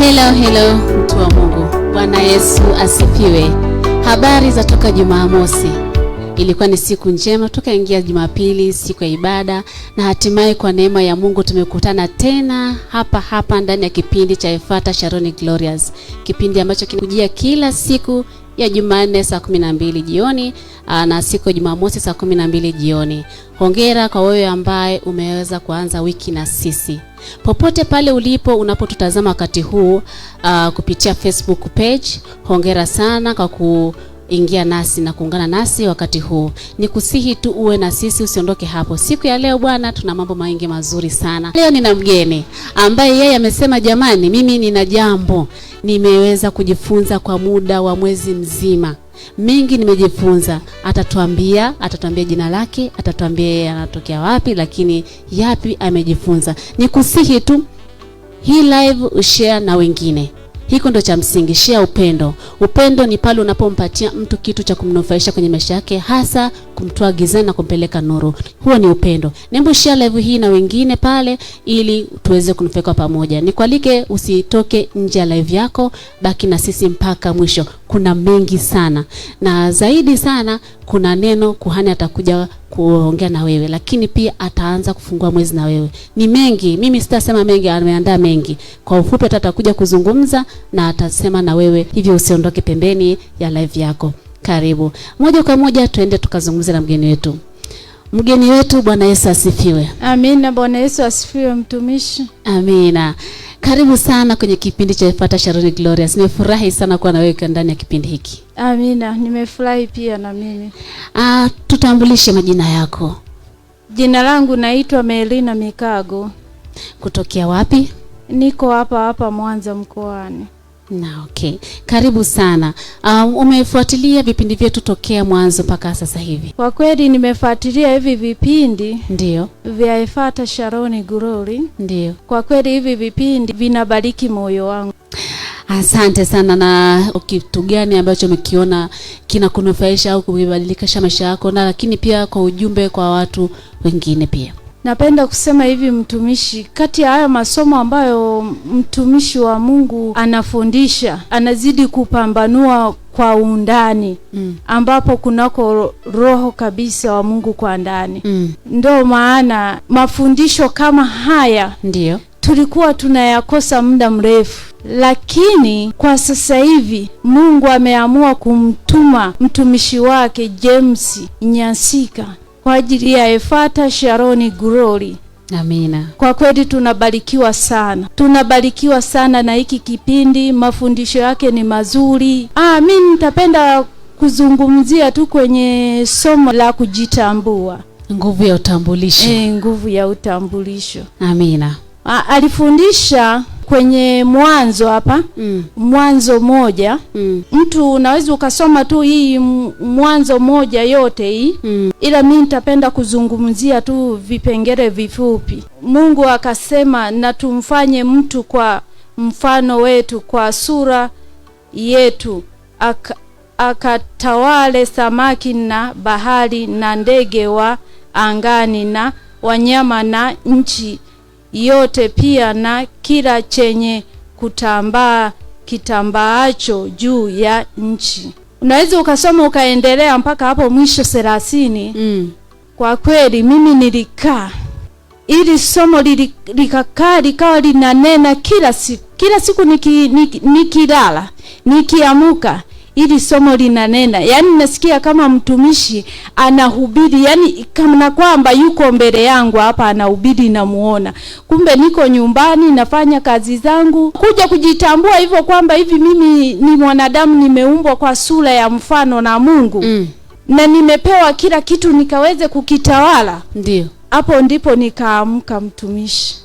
Hello, hello mtu wa Mungu. Bwana Yesu asifiwe. Habari za toka Jumamosi. Ilikuwa ni siku njema, tukaingia Jumapili, siku ya ibada, na hatimaye kwa neema ya Mungu tumekutana tena hapa hapa ndani ya kipindi cha Efata Sharoni Glorious, kipindi ambacho kinakujia kila siku ya Jumanne saa 12 jioni na siku ya Jumamosi saa 12 jioni. Hongera kwa wewe ambaye umeweza kuanza wiki na sisi. Popote pale ulipo unapotutazama wakati huu kupitia Facebook page, hongera sana kwa kuingia nasi na kuungana nasi wakati huu. Nikusihi tu uwe na sisi, usiondoke hapo. Siku ya leo bwana, tuna mambo mengi mazuri sana. Leo nina mgeni ambaye yeye amesema, jamani, mimi nina jambo nimeweza kujifunza kwa muda wa mwezi mzima, mingi nimejifunza. Atatuambia jina lake, atatuambia yeye anatokea wapi, lakini yapi amejifunza. Nikusihi tu hii live ushare na wengine. Hiko ndo cha msingi, share upendo. Upendo ni pale unapompatia mtu kitu cha kumnufaisha kwenye maisha yake, hasa kumtoa gizani na kumpeleka nuru. Huo ni upendo. Nembo share live hii na wengine pale, ili tuweze kunufaika pamoja. Nikualike usitoke nje ya live yako, baki na sisi mpaka mwisho. Kuna mengi sana, na zaidi sana kuna neno kuhani atakuja kuongea na wewe, lakini pia ataanza kufungua mwezi na wewe. Ni mengi, mimi sitasema mengi, ameandaa mengi. Kwa ufupi atakuja kuzungumza na atasema na wewe, hivyo usiondoke pembeni ya live yako. Karibu moja kwa moja, tuende tukazungumze na mgeni wetu. Mgeni wetu, Bwana Yesu asifiwe. Amina. Bwana Yesu asifiwe, mtumishi. Amina. Karibu sana kwenye kipindi cha Efata Sharoni Glorious. Nimefurahi sana kuwa na wewe ndani ya kipindi hiki. Amina, nimefurahi pia na mimi. Tutambulishe majina yako. Jina langu naitwa Melina Mikago. Kutokea wapi? Niko hapa hapa Mwanza mkoani. Na okay. Karibu sana. Umefuatilia vipindi vyetu tokea mwanzo mpaka sasa hivi? Kwa kweli nimefuatilia hivi vipindi. Ndio. Vya Efata Sharoni Glory. Ndio. Kwa kweli hivi vipindi vinabariki moyo wangu. Asante sana. Na kitu gani ambacho umekiona kinakunufaisha au kubadilisha maisha yako, na lakini pia kwa ujumbe kwa watu wengine pia? Napenda kusema hivi mtumishi, kati ya haya masomo ambayo mtumishi wa Mungu anafundisha, anazidi kupambanua kwa undani, ambapo kunako roho kabisa wa Mungu kwa ndani. Ndio maana mafundisho kama haya ndio tulikuwa tunayakosa muda mrefu, lakini kwa sasa hivi Mungu ameamua kumtuma mtumishi wake James Nyansika kwa ajili ya Efata Sharoni Glory. Amina. Kwa kweli tunabarikiwa sana. Tunabarikiwa sana na hiki kipindi, mafundisho yake ni mazuri. Mimi nitapenda kuzungumzia tu kwenye somo la kujitambua. Nguvu ya utambulisho. Nguvu ya utambulisho. Amina. Alifundisha kwenye Mwanzo hapa, Mwanzo 1. Mtu unaweza ukasoma tu hii Mwanzo 1 yote hii, ila mimi nitapenda kuzungumzia tu vipengele vifupi. Mungu akasema, na tumfanye mtu kwa mfano wetu, kwa sura yetu, akatawale samaki na bahari na ndege wa angani na wanyama na nchi yote pia na kila chenye kutambaa kitambaacho juu ya nchi. Unaweza ukasoma ukaendelea mpaka hapo mwisho 30. Kwa kweli mimi nilikaa ili somo likakaa likawa linanena kila siku. Kila siku nikilala, nikiamuka, ili somo linanena. Yaani nasikia kama mtumishi anahubiri, yani kama kwamba yuko mbele yangu hapa anahubiri namuona. Kumbe niko nyumbani nafanya kazi zangu. Kuja kujitambua hivyo kwamba hivi mimi ni mwanadamu, nimeumbwa kwa sura ya mfano na Mungu. Na nimepewa kila kitu nikaweze kukitawala. Ndio. Hapo ndipo nikaamka mtumishi.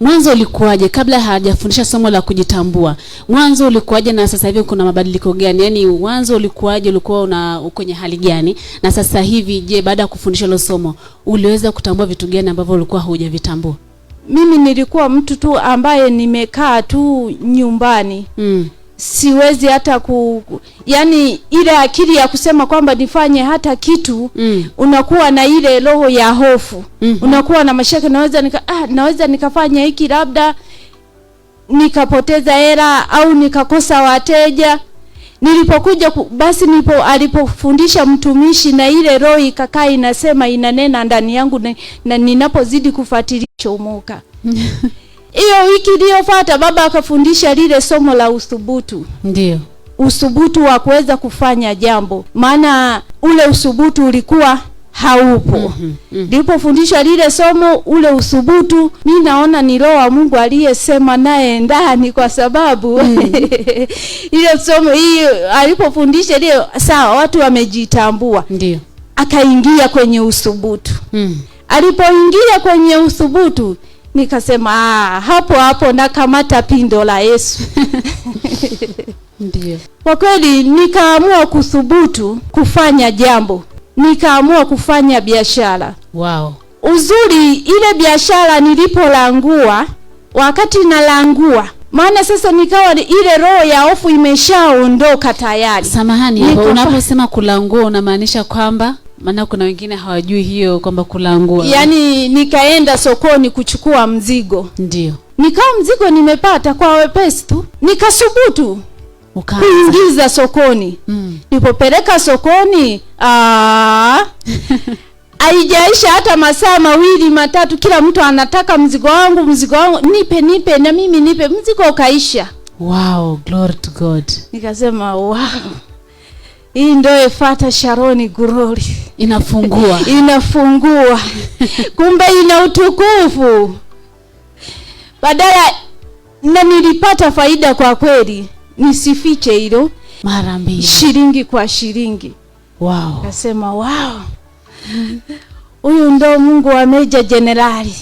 Mwanzo ulikuwaje kabla hajafundisha somo la kujitambua? Mwanzo ulikuwaje na sasa hivi kuna mabadiliko gani? Yaani mwanzo ulikuwaje, ulikuwa kwenye hali gani? Na sasa hivi je, baada ya kufundisha hilo somo uliweza kutambua vitu gani ambavyo ulikuwa hujavitambua? Mimi nilikuwa mtu tu ambaye nimekaa tu nyumbani. Siwezi hata yani ile akili ya kusema kwamba nifanye hata kitu, unakuwa na ile roho ya hofu. Unakuwa na mashaka, naweza nikafanya hiki labda nikapoteza hela au nikakosa wateja. Nilipokuja basi alipofundisha mtumishi na ile roho ikakaa inasema inanena ndani yangu, na ninapozidi kufuatilia chomoka. Hiyo wiki iliyofuata baba akafundisha lile somo la uthubutu. Ndio. Uthubutu wa kuweza kufanya jambo, maana ule uthubutu ulikuwa haupo. Nilipofundisha lile somo ule uthubutu, mimi naona ni roho wa Mungu aliyesema naye ndani, kwa sababu ile somo hii alipofundisha ile, sawa, watu wamejitambua. Ndio. Akaingia kwenye uthubutu. Alipoingia kwenye uthubutu nikasema hapo hapo nakamata pindo la Yesu. Ndio. Kwa kweli nikaamua kuthubutu kufanya jambo. Nikaamua kufanya biashara. Wow. Uzuri ile biashara nilipolangua, wakati nalangua, maana sasa nikawa ile roho ya hofu imeshaondoka tayari. Samahani, hapo unaposema kulangua unamaanisha kwamba, maana kuna wengine hawajui hiyo kwamba kulangua. Yaani nikaenda sokoni kuchukua mzigo. Ndio. Nikawa mzigo nimepata kwa wepesi tu. Nikasubutu kuingiza sokoni. Nilipopeleka sokoni, haijaisha hata masaa mawili matatu, kila mtu anataka mzigo wangu, mzigo wangu, nipe nipe na mimi nipe, mzigo ukaisha. Wow, glory to God. Nikasema wow, hii ndio Efata Sharoni Glory. Inafungua. Inafungua. Kumbe ina utukufu. Badala, na nilipata faida kwa kweli, nisifiche hilo. Mara mbili. Shilingi kwa shilingi. Wow. Nasema wow, huyu ndo Mungu wa Meja Jenerali.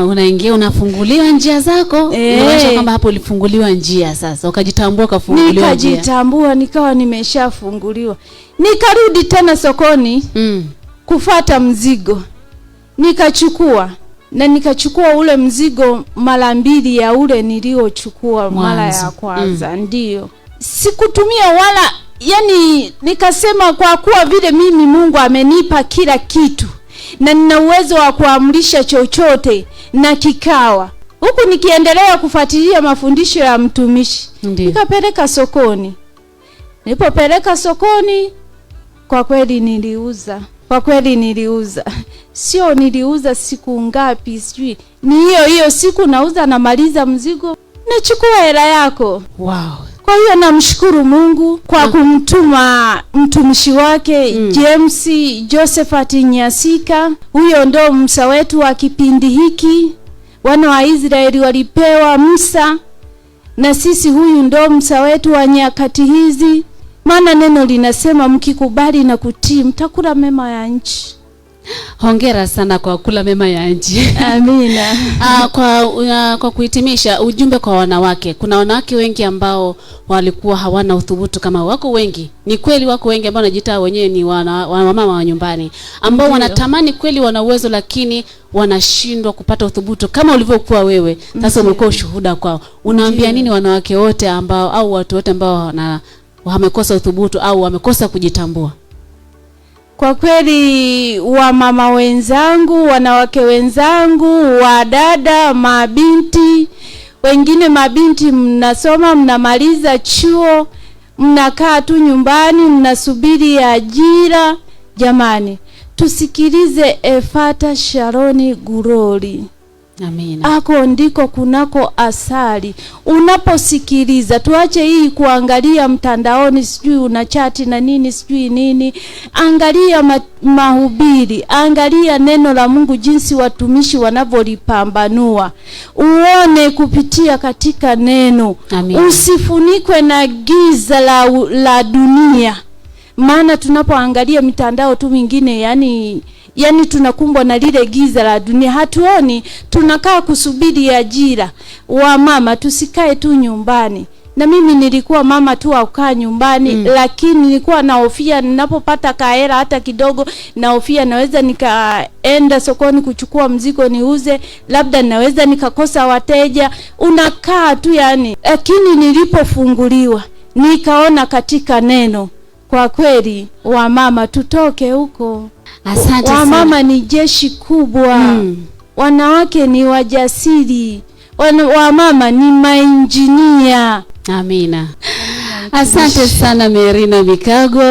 Unaingia unafunguliwa njia zako. Unaonyesha kwamba hapo ulifunguliwa njia sasa. Ukajitambua ukafunguliwa njia. Nikajitambua nikawa nimeshafunguliwa. Nikarudi tena sokoni kufuata mzigo. Nikachukua. Na nikachukua ule mzigo mara mbili ya ule niliochukua mara ya kwanza. Ndio. Sikutumia wala, yani nikasema kwa kuwa vile mimi Mungu amenipa kila kitu na nina uwezo wa kuamrisha chochote na kikawa. Huku nikiendelea kufuatilia mafundisho ya mtumishi. Ndiyo. Nikapeleka sokoni. Nilipopeleka sokoni kwa kweli niliuza. Kwa kweli niliuza. Sio niliuza siku ngapi sijui. Ni hiyo hiyo siku nauza, namaliza mzigo, nachukua hela yako. Wow. Kwa hiyo namshukuru Mungu kwa kumtuma mtumishi wake James Josephat Nyasika. Huyo ndo Musa wetu wa kipindi hiki. Wana wa Israeli walipewa Musa, na sisi huyu ndo Musa wetu wa nyakati hizi. Maana neno linasema mkikubali na kutii mtakula mema ya nchi. Hongera sana kwa kula mema ya nchi. Amina. Kwa kuhitimisha, ujumbe kwa wanawake. Kuna wanawake wengi ambao walikuwa hawana uthubutu kama wako wengi. Ni kweli wako wengi ambao wanajiita wenyewe ni wamama wa nyumbani, ambao wanatamani kweli wana uwezo lakini wanashindwa kupata uthubutu kama ulivyokuwa wewe. Sasa umekuwa ushuhuda kwao. Unaambia nini wanawake wote ambao au watu wote ambao wamekosa uthubutu au wamekosa kujitambua? Kwa kweli wamama wenzangu, wanawake wenzangu, wadada, mabinti, wengine mabinti mnasoma, mnamaliza chuo, mnakaa tu nyumbani, mnasubiri ajira. Jamani, tusikilize Efata Sharoni Glory. Amina. Ako ndiko kunako asali. Unaposikiliza, tuache hii kuangalia mtandaoni, sijui una chati na nini, sijui nini. Angalia mahubiri, angalia neno la Mungu jinsi watumishi wanavyolipambanua. Uone kupitia katika neno. Amina. Usifunikwe na giza la dunia. Maana tunapoangalia mitandao tu mingine, yani tunakumbwa na lile giza la dunia, hatuoni, tunakaa kusubiri ajira. Wamama tusikae tu nyumbani. Na mimi nilikuwa mama tu wa kukaa nyumbani, lakini nilikuwa nahofia ninapopata kahela hata kidogo, nahofia naweza nikaenda sokoni kuchukua mzigo niuze, labda naweza nikakosa wateja. Unakaa tu yani. Lakini nilipofunguliwa nikaona katika neno, kwa kweli wamama tutoke huko. Asante sana. Wamama ni jeshi kubwa. Wanawake ni wajasiri. Wamama ni mainjinia. Amina. Asante sana Merina Mikago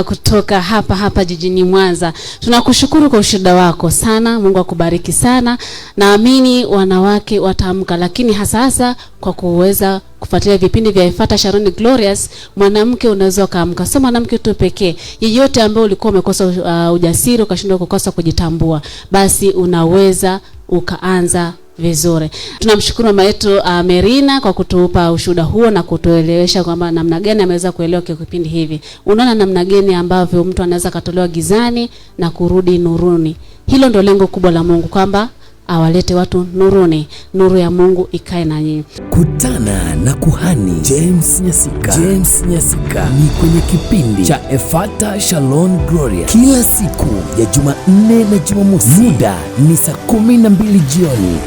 kutoka hapa hapa jijini Mwanza. Tunakushukuru kwa ushuhuda wako sana. Mungu akubariki sana. Naamini wanawake wataamka, lakini hasa hasa kwa kuweza kufuatilia vipindi vya Efata Sharon Glorious, mwanamke unaweza ukaamka. Sio mwanamke tu pekee, yeyote ambaye ulikuwa umekosa ujasiri ukashindwa kukosa kujitambua, basi unaweza ukaanza vizuri. Tunamshukuru mama yetu Merina kwa kutupa ushuhuda huo na kutuelewesha kwamba namna gani ameweza kuelewa kwa kipindi hivi. Unaona namna gani ambavyo mtu anaweza katolewa gizani na kurudi nuruni. Hilo ndio lengo kubwa la Mungu, kwamba awalete watu nuruni, nuru ya Mungu ikae na nyinyi. Kutana na kuhani James Nyasika. James Nyasika ni kwenye kipindi cha Efata Shalom Gloria kila siku ya Jumanne na Jumamosi, muda ni saa 12 jioni.